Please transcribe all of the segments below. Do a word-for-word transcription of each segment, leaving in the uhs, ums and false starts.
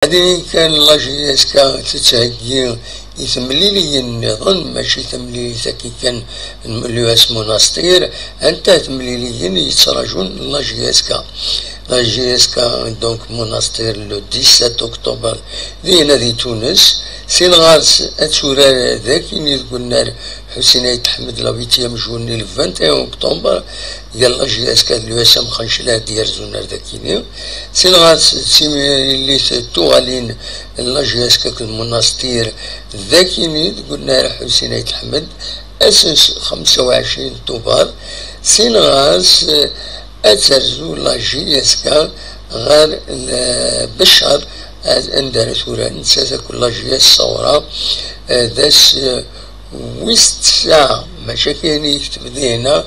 Ad ini kan la J S K tettheggi i temliliyin nniḍen, mačči tamlilit akka kan n l'U S Monastir, anta temliliyin yettraǧun la J S K. La J S K, donc, Monastir le dix-sept octobre, dinna di Tunes. Sin ɣer-s ad turar d akini deg unnar Ḥusin Ayt Ḥmed, la huitième journée, le vingt et un octobre, gar la J S K d l'U S M Xancel ad d-yerzun ar d akini. Sin ɣer-s d timlilit tuɣalin n la J S K akked Monastir d akini deg unnar Ḥusin Ayt Ḥmed, ass n xemsa u ɛecrin Tubeṛ. Sin ɣer-s ad terzu la J S K ɣer Beccar, anda ara turar nettat akked la J S Sawra, eh, d ass, eh, wis tesɛa, mačči akka i yekteb dinna,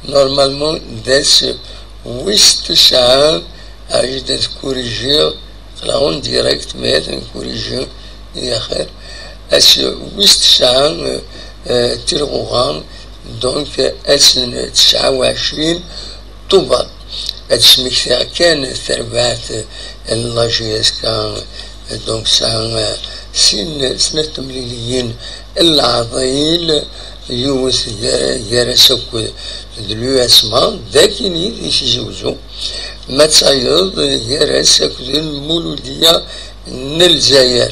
normalement d ass wis tesɛa, ar ad kurijiɣ, aql-aɣ en direct, mais ad nkurijiɣ, i axir. Ass wis tesɛa, eh, eh, tirɣuɣa, donc ass n tesɛa u ɛecrin Tubeṛ. Ad smektiɣ kan tarbaɛt n la J S K, donc tesɛa, eh, sin, snat temliliyin n leɛḍil, yiwet gar-, gar-as akked d l'U S M A, d akini di Tizi Uzzu, ma d tayeḍ gar-as akked Lmuludiya n Lezzayer.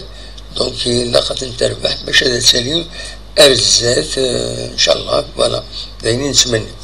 Donc ilaq ad ten-terbeḥ bac ad tali ar zdat, eh, ncallah. Voilà, d ayen i nettmenni.